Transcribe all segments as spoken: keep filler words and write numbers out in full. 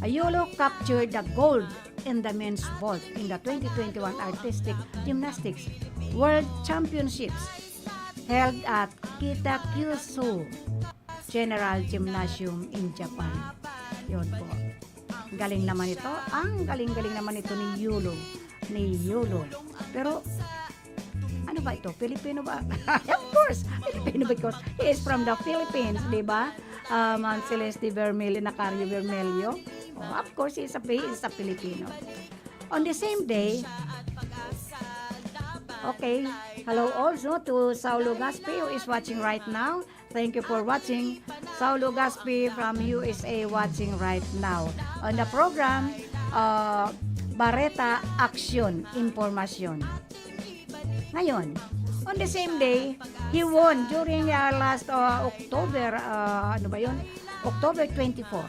Ayolo captured the gold in the men's vault in the twenty twenty-one Artistic Gymnastics World Championships held at Kitakyushu General Gymnasium in Japan. Yun po. Galing naman ito. Ang galing-galing naman ito ni Yolo. Ni Yolo. Pero, ano ba ito? Filipino ba? Of course, Filipino because he is from the Philippines, di ba? Ah, Ma'am Celeste Vermelio, Nacario Vermelio. Oh, of course, he is a, he is a Filipino. On the same day, okay, hello also to Saulo Gaspi who is watching right now. Thank you for watching. Saulo Gaspi from U S A watching right now on the program, uh, Bareta Aksyon, Impormasyon. Ngayon, on the same day, he won during, uh, last, uh, October, uh, ano ba yun? October twenty-four.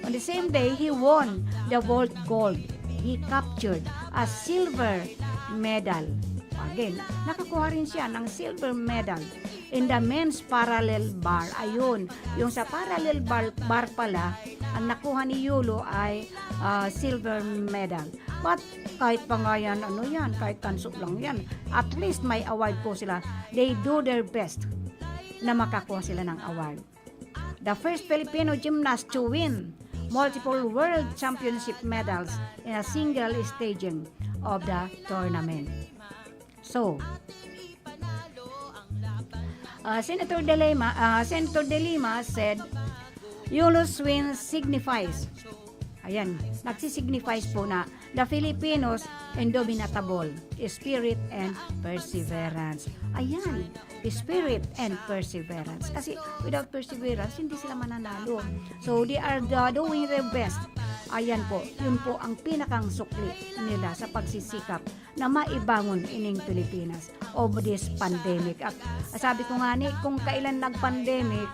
On the same day, he won the vault gold. He captured a silver medal. Again, nakakuha rin siya ng silver medal in the men's parallel bar. Ayun, yung sa parallel bar, bar pala, ang nakuha ni Yolo ay, ah, silver medal. But kahit pa nga yan, ano yan, kahit tanso lang yan, at least may award po sila. They do their best na makakuha sila ng award. The first Filipino gymnast to win multiple world championship medals in a single staging of the tournament. So, uh, Senator De Lima, uh, Senator De Lima said, Yolo's win signifies, ayan, nagsisignifies po na the Filipinos indomitable spirit and perseverance. Ayan, spirit and perseverance. Kasi without perseverance, hindi sila mananalo. So, they are, uh, doing their best. Ayan po, yun po ang pinakang sukli nila sa pagsisikap na maibangon ining Pilipinas of this pandemic. At sabi ko nga ni, kung kailan nag-pandemic,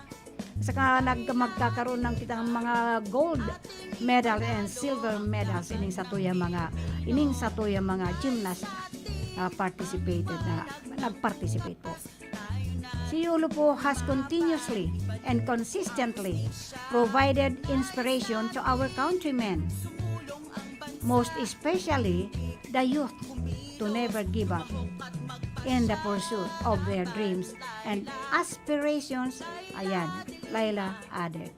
saka nag-, magkakaroon ng kitang mga gold medal and silver medals ining satuya mga, ining satuya mga gymnast, ah, participated na, nag-participate po. Si Yolo po has continuously and consistently provided inspiration to our countrymen, most especially the youth, to never give up in the pursuit of their dreams and aspirations. Ayan, Laila added.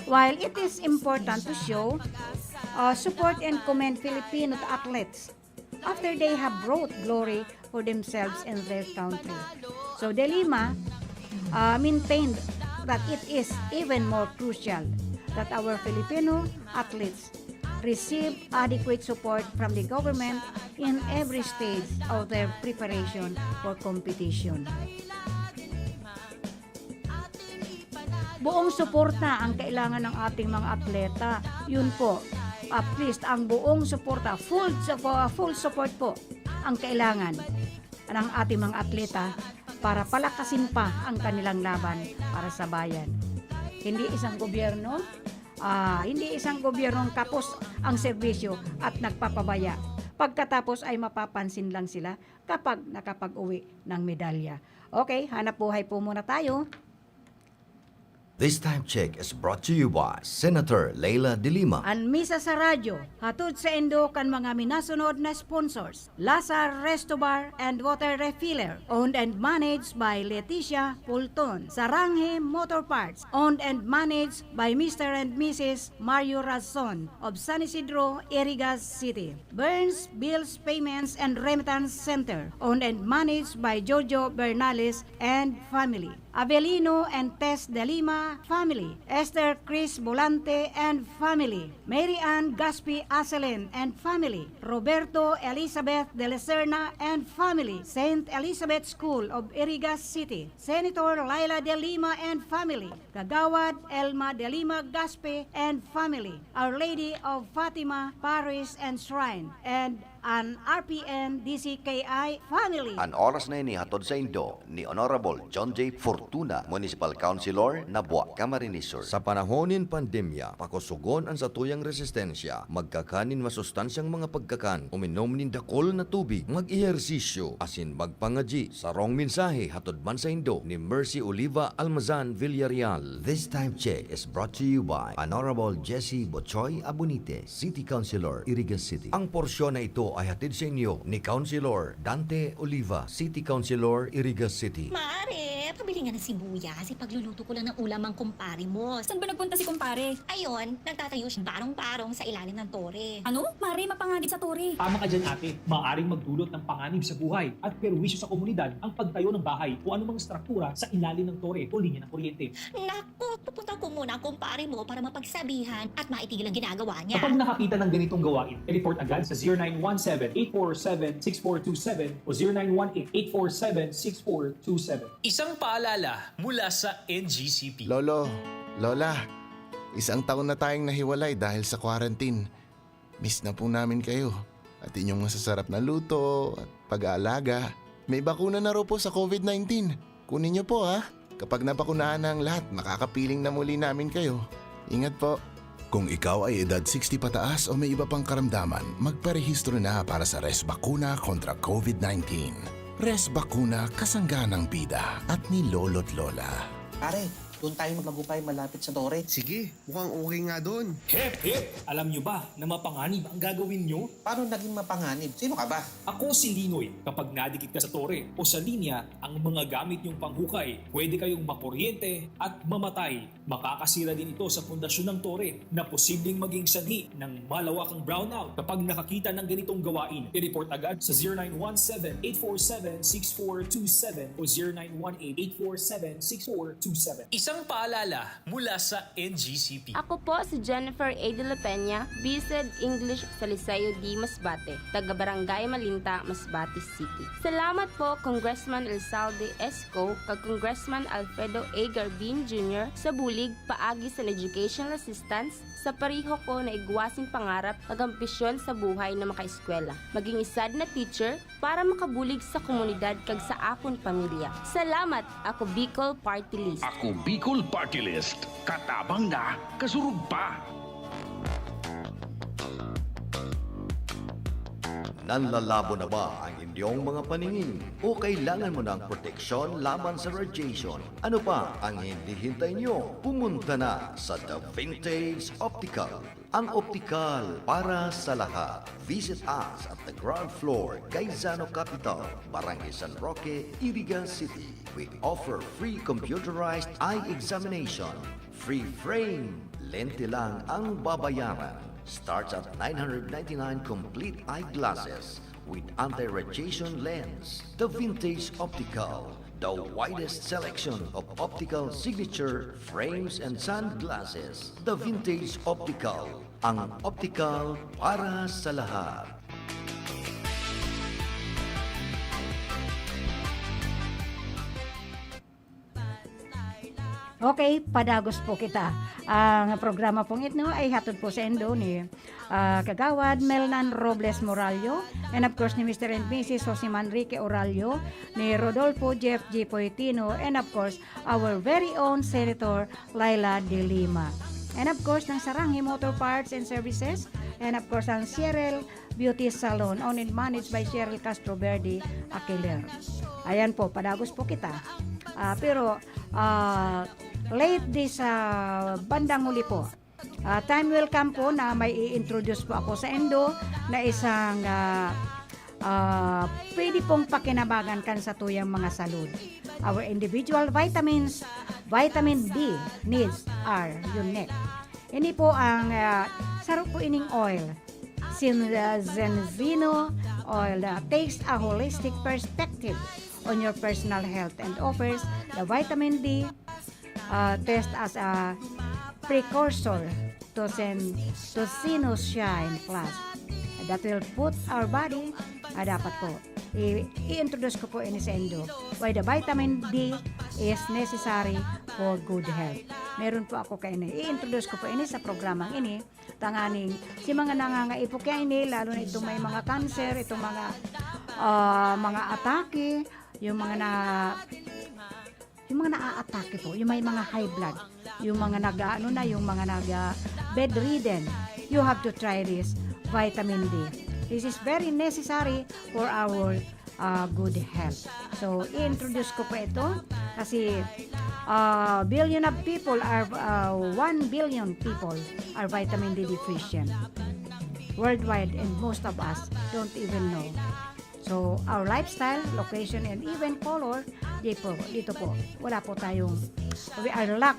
While it is important to show, uh, support and commend Filipino athletes after they have brought glory for themselves and their country. So De Lima, uh, maintained that it is even more crucial that our Filipino athletes receive adequate support from the government in every stage of their preparation for competition. Buong suporta ang kailangan ng ating mga atleta. Yun po, at least ang buong suporta, full, full support po ang kailangan ng ating mga atleta para palakasin pa ang kanilang laban para sa bayan. Hindi isang gobyerno, ah, hindi isang gobyernong kapos ang serbisyo at nagpapabaya. Pagkatapos ay mapapansin lang sila kapag nakapag-uwi ng medalya. Okay, hanap buhay po muna tayo. This time check is brought to you by Senator Leila de Lima. An Misa sa Radyo, hatod saindo kan mga minasunod na sponsors: Lazar Resto Bar and Water Refiller, owned and managed by Leticia Pulton. Saranghe Motor Parts, owned and managed by Mister and Missus Mario Razon of San Isidro, Irigas City. Burns Bills Payments and Remittance Center, owned and managed by Jojo Bernales and family. Avelino and Tess de Lima family, Esther Chris Volante and family, Mary Ann Gaspi Aselen and family, Roberto Elizabeth de la Serna and family, Saint Elizabeth School of Irigas City, Senator Leila de Lima and family, Kagawad Elma de Lima Gaspi and family, Our Lady of Fatima Parish and Shrine, and An R P N D C K I family. An oras na ini hatod saindo ni Honorable John J Fortuna, Municipal Councilor, Nabua, Camarines Sur. Sa panahon nin pandemya, pakosogon an satuyang resistensya, magkakan nin masustansyang mga pagkakan, uminom nin dakul na tubig, mag-ehersisyo, asin magpangadyi. Sarong mensahe hatod man saindo ni Mercy Oliva Almazan Villarreal. This time check is brought to you by Honorable Jesse Bochoy Abunite, City Councilor, Iriga City. Ang porsyon na ito ay hatid sa inyo ni Councilor Dante Oliva, City Councilor, Iriga City. Mare, pabili nga ng sibuyas. Ipagluluto ko lang ng ulam ang kumpare mo. Saan ba nagpunta si kumpare? Ayun, nagtatayo siya barong-barong sa ilalim ng tore. Ano? Mare, mapanganib sa tore. Tama ka dyan, ate. Maaaring magdulot ng panganib sa buhay at perwisyo sa komunidad ang pagtayo ng bahay o anumang struktura sa ilalim ng tore o linya ng kuryente. Naku, pupunta ko muna ang kumpare mo para mapagsabihan at maitigil ang ginagawa niya. Kapag nakakita ng ganitong gawain, i-report agad sa zero nine one seven, eight four seven, six four two seven o zero nine one eight, eight four seven, six four two seven. Isang paalala mula sa N G C P. Lolo, Lola, isang taon na tayong nahiwalay dahil sa quarantine. Miss na po namin kayo at inyong masasarap na luto at pag-aalaga. May bakuna na raw po sa COVID nineteen. Kunin niyo po, ha? Kapag nabakunahan na ang lahat, makakapiling na muli namin kayo. Ingat po. Kung ikaw ay edad sixty pataas o may iba pang karamdaman, magparehistro na para sa Res Bakuna kontra COVID nineteen. Res Bakuna, kasangga ng bida at ni Lolo't Lola. Pare, doon tayo magmagupay malapit sa tore. Sige, mukhang okay nga doon. Hep, hep! Alam nyo ba na mapanganib ang gagawin nyo? Paano naging mapanganib? Sino ka ba? Ako si Linoy. Kapag nadikit ka sa tore o sa linya, ang mga gamit nyong panghukay, pwede kayong makuryente at mamatay. Makakasira din ito sa pundasyon ng tore na posibleng maging sanhi ng malawakang brownout. Kapag nakakita ng ganitong gawain, i-report agad sa zero nine one seven, eight four seven, six four two seven o zero nine one eight, eight four seven, six four two seven. Isang paalala mula sa N G C P. Ako po si Jennifer A. de la Peña, B.Sed English sa Liceo D. Masbate, taga Barangay Malinta, Masbate City. Salamat po, Congressman Elzalde Esco, kag Congressman Alfredo A. Garbin Junior sa bulig paagi sa educational assistance sa pareho ko na igwa sing pangarap kag ambisyon sa buhay na makaeskwela, magin isad na teacher, para makabulig sa komunidad kag sa akon pamilya. Salamat! Ako Bicol Party List. Ako Bicol Party List. Katabang na, kasurog pa. Nanlalabo na ba ang inyong mga paningin? O kailangan mo ng proteksyon laban sa radiation? Ano pa ang hinihintay nyo? Pumunta na sa The Vintage Optical. Ang optikal para sa lahat. Visit us at the ground floor, Gaisano Capital, Barangay San Roque, Iriga City. We offer free computerized eye examination, free frame, lente lang ang babayaran. Starts at nine hundred ninety-nine complete eyeglasses with anti-radiation lens. The Vintage Optical, the widest selection of optical signature frames and sunglasses. The Vintage Optical, ang optical para sa lahat. Okay, padagos po kita. Ang programa pong ito ay hatod po saindo ni, ah, Kagawad Melnan Robles Morallo, and of course ni Mister and Missus Jose Manrique Orallo, ni Rodolfo Jeff G. Poitino, and of course, our very own Senator Laila de Lima. And of course, ng Saranghe Motor Parts and Services, and of course, ang Sierrel Beauty Salon, owned and managed by Cheryl Castro Verde Aquiler. Ayan po, padagos po kita. Ah, pero, ah, late this, ah, bandang huli po. Ah, time will come po na may i-introduce po ako saindo na isang, ah, ah, pwede pong pakinabangan kan satuyang mga salud. Our individual vitamins, vitamin D needs are unique. Ini po ang, ah, saro po ining oil. Sin-, ah, Zenzino oil, ah, takes a holistic perspective on your personal health and offers the vitamin D, ah, test as a precursor to sen-, to Sino Shine Plus that will put our body, ah, dapat po, i-, i-introduce ko po ini saindo, why the vitamin D is necessary for good health. Meron po ako kaini. I-introduce ko po ini sa programang ini. Tanganing si mga nangangaipo kaini, lalo na itong may mga cancer, itong mga, ah, mga atake, yung mga na, yung mga naaatake po, yung may mga high blood, yung mga nag-aano na, yung mga nag, ah, bedridden, you have to try this vitamin D. This is very necessary for our, ah, good health. So, i-introduce ko po ito kasi, ah, billion of people are, ah, one billion people are vitamin D deficient worldwide, and most of us don't even know. So, our lifestyle, location, and even color, di po, dito po, wala po tayong, we are lack,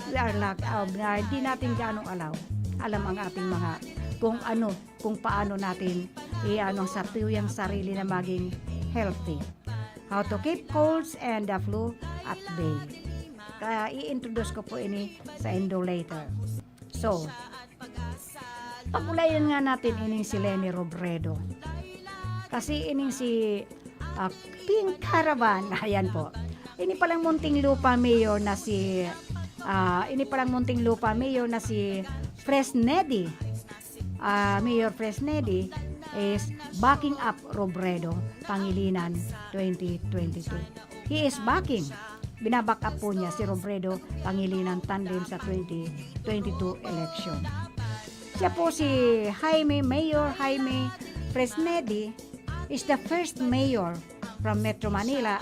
we are lack, uh, na di natin gaano alaw, alam ang ating mga, kung ano, kung paano natin i-ano ang satuyang sarili na maging healthy. How to keep colds and the flu at bay. Kaya i-introduce ko po ini sa indo later. So, pag-ulayan nga natin ining si Leni Robredo. Kasi ining si, ah, Pink Caravan, ayan po. Ini palang Muntinlupa Mayor na si, ah, ini palang Muntinlupa Mayor na si Fresnedi. Ah, Mayor Fresnedi is backing up Robredo, Pangilinan twenty twenty-two. He is backing, binaback up po niya si Robredo Pangilinan tandem sa twenty twenty-two election. Siya po si Jaime, Mayor Jaime Fresnedi is the first mayor from Metro Manila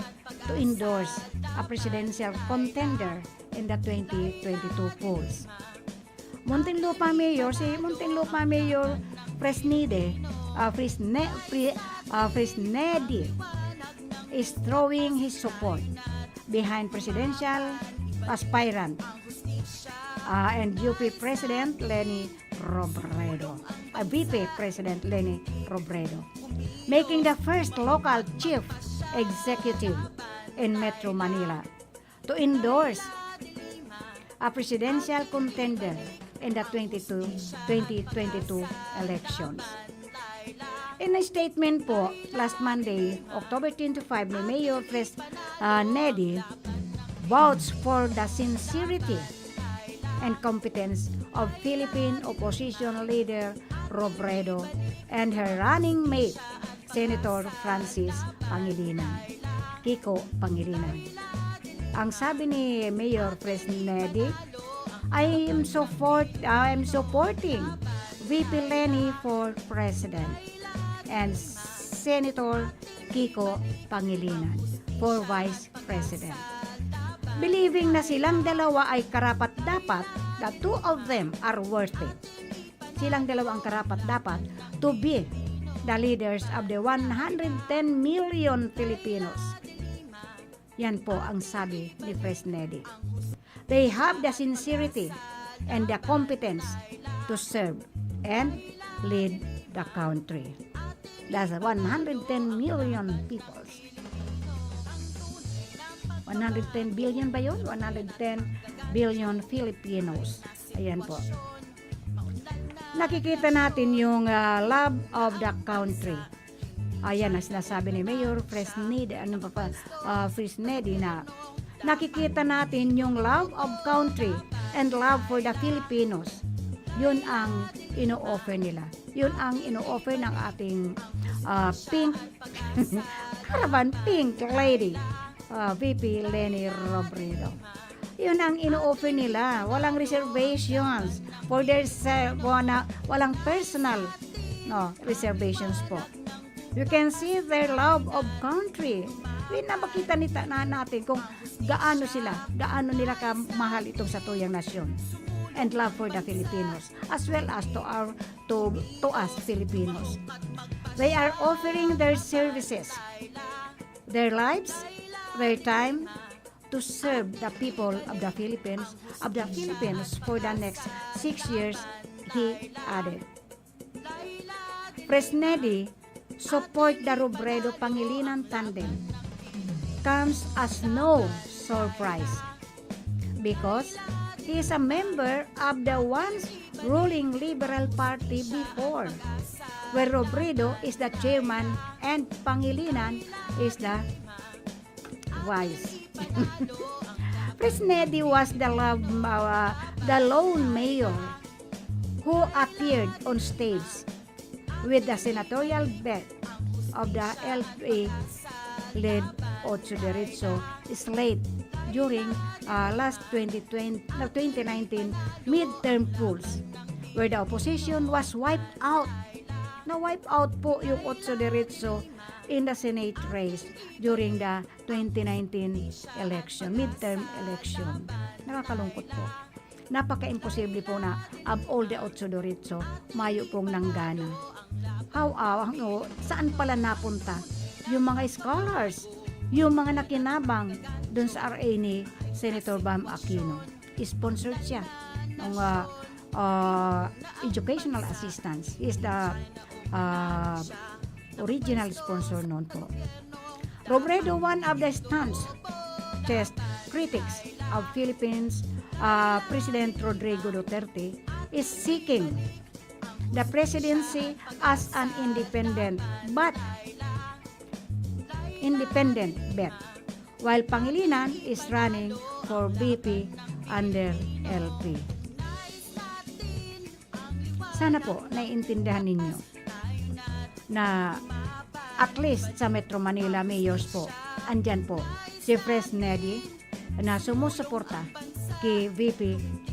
to endorse a presidential contender in the twenty twenty-two polls. Muntinlupa Mayor, si Muntinlupa Mayor Fresnede, ah, Fresne-, Fre-, ah, Fresnedi is throwing his support behind presidential aspirant, ah, and U P President Leni Robredo, ah, V P President Leni Robredo, making the first local chief executive in Metro Manila to endorse a presidential contender in the twenty-two, twenty twenty-two elections. In a statement po, last Monday, October twenty-five, ni Mayor Fres-, ah, Nedi vouch for the sincerity and competence of Philippine opposition leader Robredo and her running mate, Senator Francis Pangilinan, Kiko Pangilinan. Ang sabi ni Mayor Fresnedi, "I am support, I am supporting V P Leni for President and Senator Kiko Pangilinan for Vice President." Believing na silang dalawa ay karapat-dapat, the two of them are worth it. Silang dalawa ang karapat-dapat to be the leaders of the one hundred ten million Filipinos. Yan po ang sabi ni Fresnedi. They have the sincerity and the competence to serve and lead the country. That's one hundred ten million people. One hundred ten billion ba yun? One hundred ten billion Filipinos. Ayan po. Nakikita natin yung, ah, love of the country. Ayan ang sinasabi ni Mayor Fresnedi, ano pa pa, ah, Fresnedi na nakikita natin yung love of country and love for the Filipinos. Yun ang ino-offer nila. Yun ang ino-offer ng ating, ah, pink, Caravan Pink Lady, ah, V P Leni Robredo. Yun ang ino-offer nila. Walang reservations for their se-, wala, walang personal, no, reservations po. You can see their love of country. Pinapakita nita na natin kung gaano sila, gaano nila kamahal itong satuyang nasyon and love for the Filipinos, as well as to our, to, to us Filipinos. They are offering their services, their lives, their time to serve the people of the Philippines, of the Philippines for the next six years, he added. Fresnedi support the Robredo Pangilinan tandem comes as no surprise because he is a member of the once ruling Liberal Party before, where Robredo is the chairman and Pangilinan is the vice. Fresnedi was the, love, uh, the lone mayor who appeared on stage with the senatorial bet of the L P led Ocho Diretso slate during, uh, last twenty twenty, no, twenty nineteen midterm polls, where the opposition was wiped out. Na-wipe out po yung Ocho Diretso in the Senate race during the twenty nineteen election, midterm election. Nakakalungkot po. Napaka-imposible po na of all the Ocho Diretso, mayo pong nanggana. How, ah, ano, saan pala napunta yung mga scholars, yung mga nakinabang dun sa R A ni Senator Bam Aquino? Sponsored siya ng, ah, ah, educational assistance. He is the, ah, original sponsor noon po. Robredo, one of the staunchest critics of Philippines, uh, President Rodrigo Duterte, is seeking the presidency as an independent, but independent bet, while Pangilinan is running for V P under L P. Sana po naiintindihan ninyo na at least sa Metro Manila mayors po, andyan po si Fresnedi na sumusuporta kay V P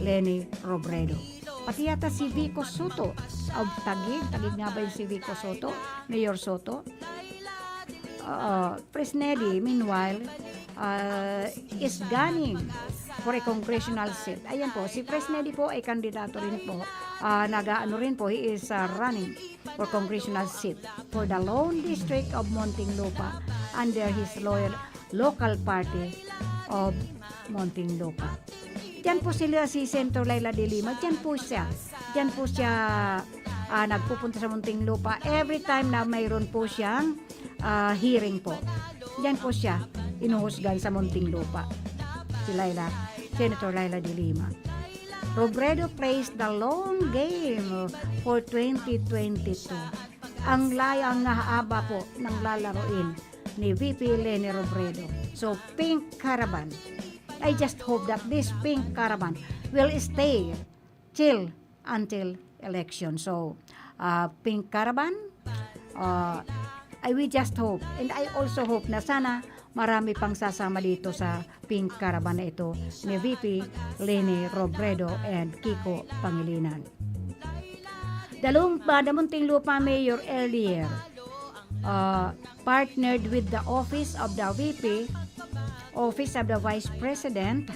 Leni Robredo. Pati yata si Vico Soto of Taguig. Taguig nga ba yung si Vico Soto? Mayor Soto? Oo. Fresnedi, meanwhile, uh, is gunning for a congressional seat. Ayan po, si Fresnedi po ay kandidato rin po. Uh, nag-aano rin po, he is, uh, running for congressional seat for the lone district of Muntinlupa under his loyal local party of Muntinlupa. Diyan po sila, si Senator Leila de Lima, diyan po siya. Diyan po siya, ah, nagpupunta sa Muntinlupa every time na mayroon po siyang, ah, hearing po. Diyan po siya inuhusgan sa Muntinlupa. Si Leila, Senator Leila de Lima. Robredo plays the long game for twenty twenty-two. Ang layang nga haba po ng lalaruin ni V P Leni Robredo. So, Pink Caravan. I just hope that this Pink Caravan will stay till until election. So, uh, Pink Caravan, uh, I will just hope, and I also hope na sana marami pang sasama dito sa Pink Caravan na ito ni V P Leni Robredo and Kiko Pangilinan. Dalawang, uh, Muntinlupa Mayor earlier, uh, partnered with the Office of the V P, Office of the Vice President,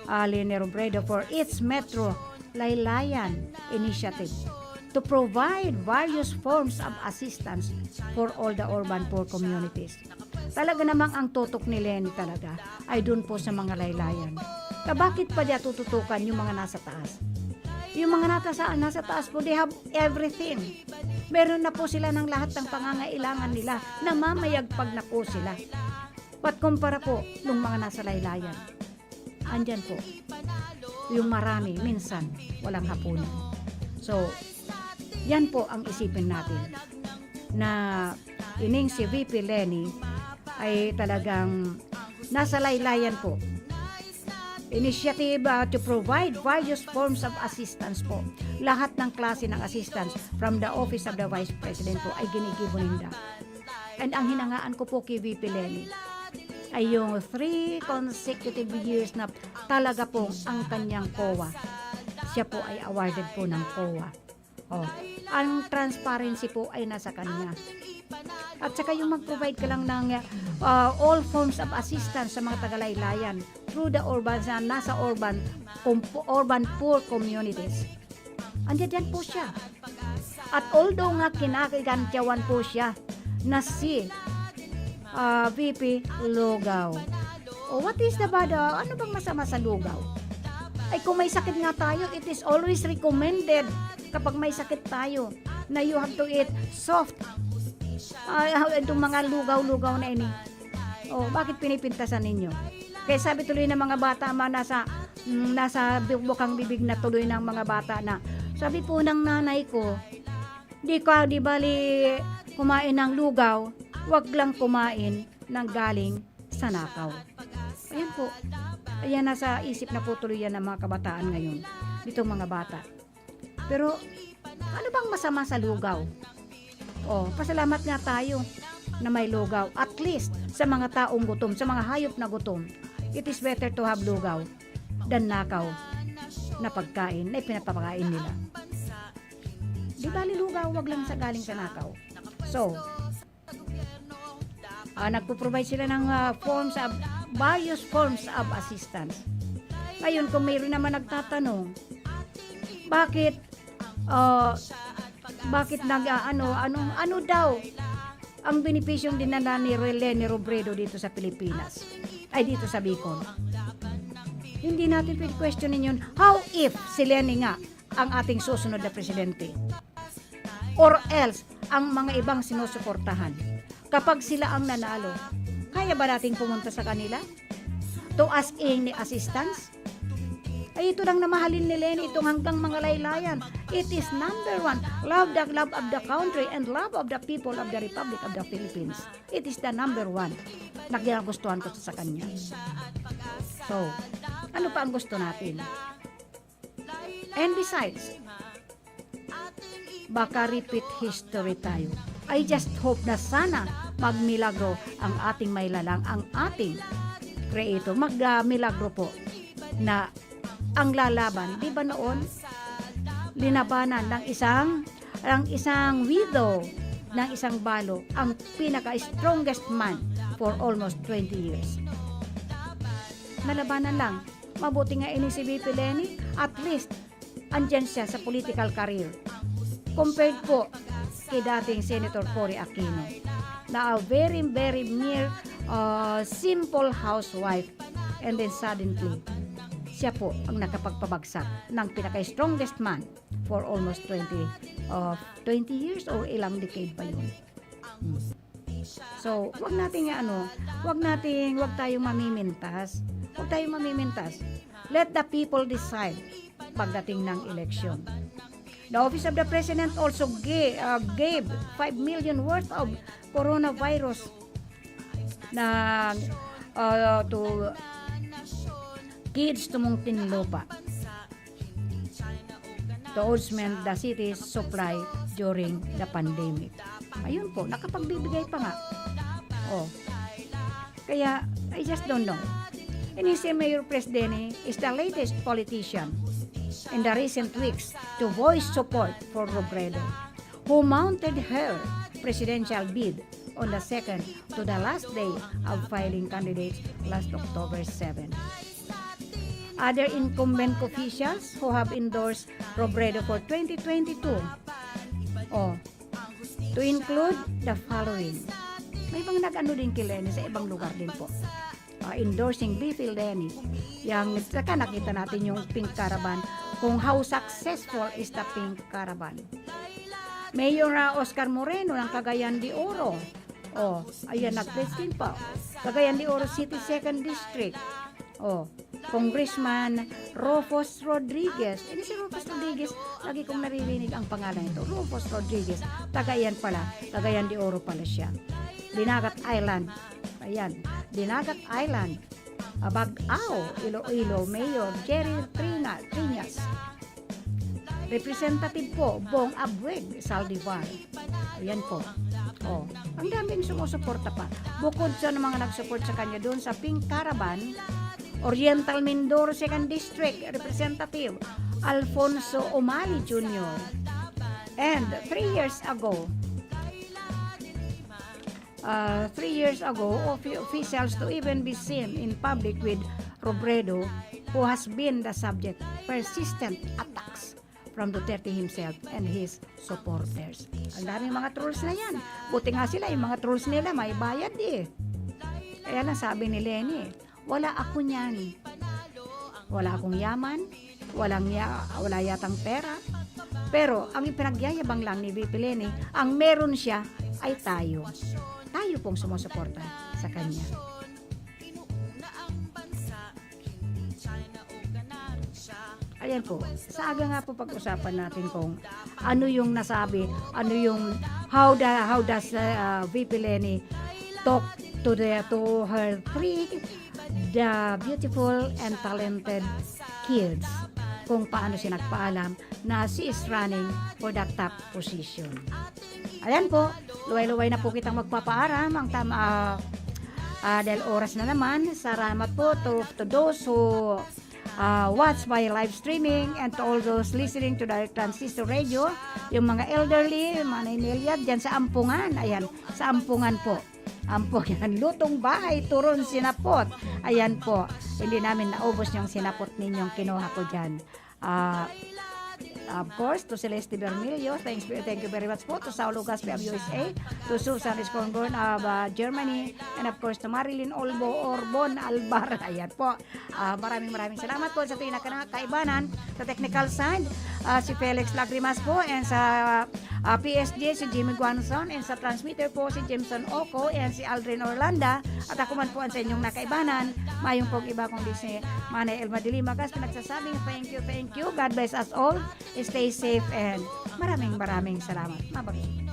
uh, Leni Robredo for its Metro Laylayan Initiative to provide various forms of assistance for all the urban poor communities. Talaga namang ang tutok ni Leni talaga ay dun po sa mga laylayan. Na bakit pa niya tututukan yung mga nasa taas? Yung mga nata-, sa, nasa taas po, they have everything. Meron na po sila ng lahat ng pangangailangan nila. Namamayagpag na po sila. But kumpara po nung mga nasa laylayan, andyan po, yung marami, minsan, walang hapunan. So, yan po ang isipin natin, na ining si V P Leni ay talagang nasa laylayan po. Initiative, ah, to provide various forms of assistance po. Lahat ng klase ng assistance from the Office of the Vice President po ay ginigibo ninda. And ang hinangaan ko po kay V P Leni ay yung three consecutive years na talaga pong ang kanyang COA, siya po ay awarded po ng COA. Oh, ang transparency po ay nasa kanya. At saka yung mag-provide ka lang ng, ah, all forms of assistance sa mga tagalaylayan through the urban, sa nasa urban, compo-, urban poor communities. Andiyan po siya. At although nga kinakigantyawan po siya na si, ah, V P Lugaw. Oh, what is the bad, ah, ano bang masama sa lugaw? Ay, kung may sakit nga tayo, it is always recommended kapag may sakit tayo na you have to eat soft. Ah, itong mga lugaw-lugaw na ini. Oh, bakit pinipintasan ninyo? Kaya sabi tuloy ng mga bata, ma, nasa, mm, nasa bu-, bukang bibig na tuloy ng mga bata na, sabi po ng nanay ko, "Di ka, di bali kumain ng lugaw, wag lang kumain ng galing sa nakaw." Ayan po. Ayan, nasa isip na po tuloy yan ng mga kabataan ngayon, nitong mga bata. Pero ano bang masama sa lugaw? Oh, pasalamat nga tayo na may lugaw. At least sa mga taong gutom, sa mga hayop na gutom, it is better to have lugaw than nakaw na pagkain na ipinapakain nila. Di bali lugaw, wag lang sa galing sa nakaw. So, ah, nagpo-provide sila ng, ah, forms of, various forms of assistance. Ngayon, kung mayroon naman nagtatanong, bakit, ah, bakit nag-aano, ano, ano daw ang benepisyong dinala ni Re-, Leni Robredo dito sa Pilipinas? Ay, dito sa Bicol. Hindi natin pwede questionin yun. How if si Leni nga ang ating susunod na presidente? Or else, ang mga ibang sinusuportahan? Kapag sila ang nanalo, kaya ba nating pumunta sa kanila to ask any assistance? Ay, ito lang na mahalin ni Leni, itong hanggang mga laylayan. It is number one. Love the love of the country and love of the people of the Republic of the Philippines. It is the number one na ginagustuhan ko sa kanya. So, ano pa ang gusto natin? And besides, baka repeat history tayo. I just hope na sana magmilagro ang ating mailalang, ang ating Creator. Magmilagro po na ang lalaban, di ba noon, linabanan ng isang, ng isang widow, ng isang balo, ang pinaka-strongest man for almost twenty years. Nalabanan lang. Mabuti nga ini si V P Leni, at least, andyan siya sa political career. Compared po kay dating Senator Cory Aquino, na a very, very mere, ah, simple housewife. And then suddenly, siya po ang nakapagpabagsak ng pinaka-strongest man for almost twenty, uh, twenty years or ilang decade pa yun. Hmm. So, wag nating ano, wag nating, wag tayong mamimintas. Wag tayong mamimintas. Let the people decide pagdating ng eleksyon. The Office of the President also ga-, uh, gave five million worth of coronavirus na, uh, to kids to Muntinlupa to augment the city's supply during the pandemic. Ayun po, nakapagbibigay pa nga. Oh. Kaya, I just don't know. And you see, Mayor Pres Denny is the latest politician in the recent weeks to voice support for Robredo, who mounted her presidential bid on the second to the last day of filing candidates last October seven. Other incumbent officials who have endorsed Robredo for twenty twenty-two, oh, to include the following. May ibang nag-ano din kay Leni sa ibang lugar din po. Ah, endorsing V P Leni. Yang, saka nakita natin yung Pink Caravan, kung how successful is the Pink Caravan. Mayor, ah, Oscar Moreno ng Cagayan de Oro. Oh, ayan, nag-pledge din po. Cagayan de Oro City, Second District. Oh, Congressman Rufus Rodriguez. Ini si Rufus Rodriguez, lagi kong naririnig ang pangalan nito. Rufus Rodriguez, taga iyan pala, Cagayan de Oro pala siya. Dinagat Island. Ayan, Dinagat Island. Abag-ao, Iloilo, Mayor Jerry Trina-, Triñas. Representative po, Bong Abweg Saldivar. Ayan po. Oh, ang daming sumusuporta pa. Bukod sa mga nagsupport sa kanya doon sa Pink Caravan, Oriental Mindoro Second District Representative Alfonso Umali Junior. And three years ago, uh, three years ago, offi-, officials to even be seen in public with Robredo, who has been the subject persistent attacks from Duterte himself and his supporters. Ang daming mga trolls na yan. Buti nga sila, yung mga trolls nila, may bayad eh. Kaya lang sabi ni Leni, "Wala ako niyan. Wala akong yaman, walang ya-, wala yatang pera." Pero ang ipinagyayabang lang ni V P Leni, ang meron siya ay tayo. Tayo pong sumusuporta sa kanya. Ayan po, sa aga nga po pag-usapan natin kung ano yung nasabi, ano yung, how the, how does, uh, V P Leni talk to the, to her three the beautiful and talented kids kung paano siya nagpaalam na she is running for the top position. Ayan po, luway-luway na po kitang magpapaaram. Ang tam-, ah, ah, dahil oras na naman, salamat po to, to those who, ah, watch by live streaming and to all those listening to the Transistor Radio, yung mga elderly, mga naninilyad dyan sa Ampungan. Ayan, sa Ampungan po. Ampo yan, lutong bahay, turon sinapot. Ayan po, hindi namin naubos yung sinapot ninyong kinuha ko dyan. Ah, of course, to Celeste Bermilio, thanks, thank you very much po. To Saulo Gaspi of U S A, to Susan Escongon of, ah, Germany, and of course, to Marilyn Olbo Orbon Albar. Ayan po. Ah, maraming, maraming salamat po sa ating nakaibanan sa technical side. Ah, si Felix Lagrimas po and sa, ah, P S G, si Jimmy Guanzon, and sa transmitter po, si Jameson Oco and si Aldrin Orlanda. At ako man po ang sa inyong nakaibanan, mayong pong iba kundi si Manay Elma de Lima Gas, pinagsasabing, "Thank you, thank you. God bless us all. Stay safe and maraming, maraming salamat." Mabuhay.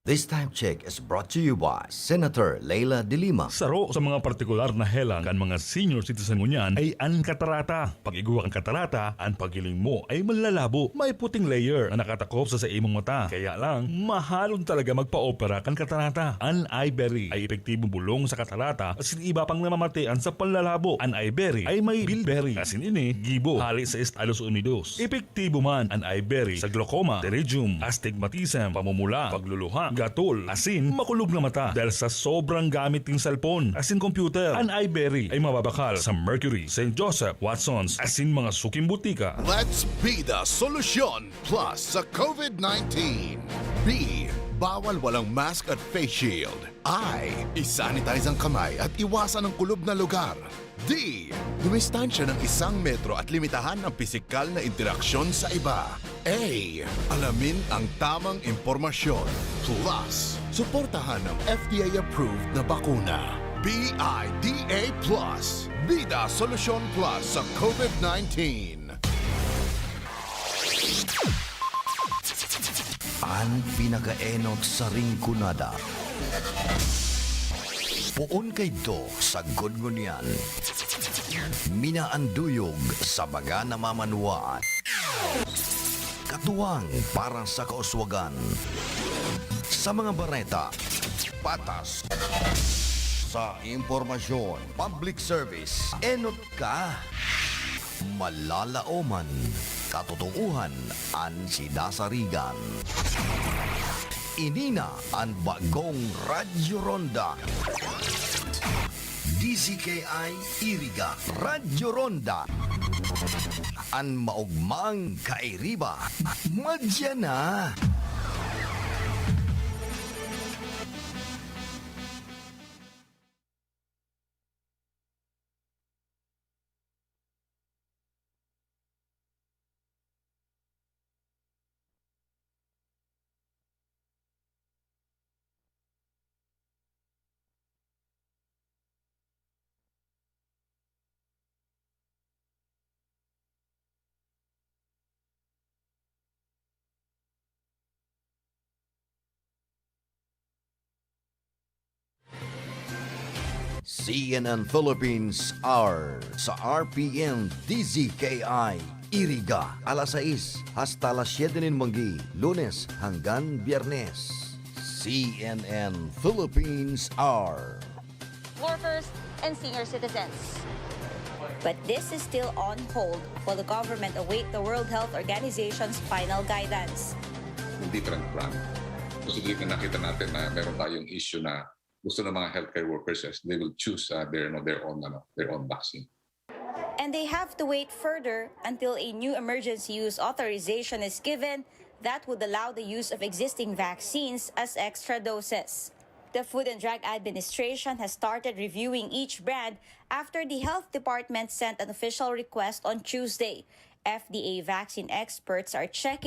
This time check is brought to you by Senator Leila de Lima. Saro sa mga partikular na helang kan mga senior citizen ngunyan ay an katarata. Pag igwa kan katarata, an paghiling mo ay manlalabo. May puting layer na nakatakop sa, sa imong mata. Kaya lang, mahalon talaga magpa-opera kan katarata. An Iberry ay epektibong bulong sa katarata asin iba pang namamatian sa panlalabo. An Iberry ay may bilberry, asin ini gibo hali sa Estados Unidos. Epektibo man an Iberry sa glaucoma, pterygium, astigmatism, pamumula, pagluluha, gatol, asin makulog na mata dahil sa sobrang gamit nin cellphone asin computer. An Iberry ay mababakal sa Mercury, Saint Joseph, Watsons, asin mga suking butika. Let's be the solution plus sa COVID nineteen. B, bawal walang mask at face shield. I, isanitize ang kamay at iwasan ang kulob na lugar. D, dumistansya ng isang metro at limitahan ang pisikal na interaksyon sa iba. A, alamin ang tamang impormasyon. Plus, suportahan ang F D A-approved na bakuna. B I D A plus. Bida Solusyon Plus sa COVID nineteen. An pinakaenot sa ringkonada. Poon kaidto sagkod ngunyan. Minaanduyog sa mga namamanwaan. Katuwang para sa kauswagan. Sa mga bareta, patas. Sa impormasyon, public service, enot ka. Malalaoman, katotoohan an sidasarigan. Ini na an bagong Radyo Ronda. D Z K I Iriga, Radyo Ronda. An maogmang kairiba, madya na. C N N Philippines Hour sa R P N D Z K I Iriga, alas sais hasta alas siyete nin manggi, Lunes hanggang Biyernes. C N N Philippines Hour. Workers and senior citizens. But this is still on hold while the government await the World Health Organization's final guidance. Different plan. Posibleng nakita natin na meron tayong issue na gusto ng mga healthcare workers, yes, they will choose, uh, their, you know, their own, ano, their own vaccine. And they have to wait further until a new emergency use authorization is given that would allow the use of existing vaccines as extra doses. The Food and Drug Administration has started reviewing each brand after the Health Department sent an official request on Tuesday. F D A vaccine experts are checking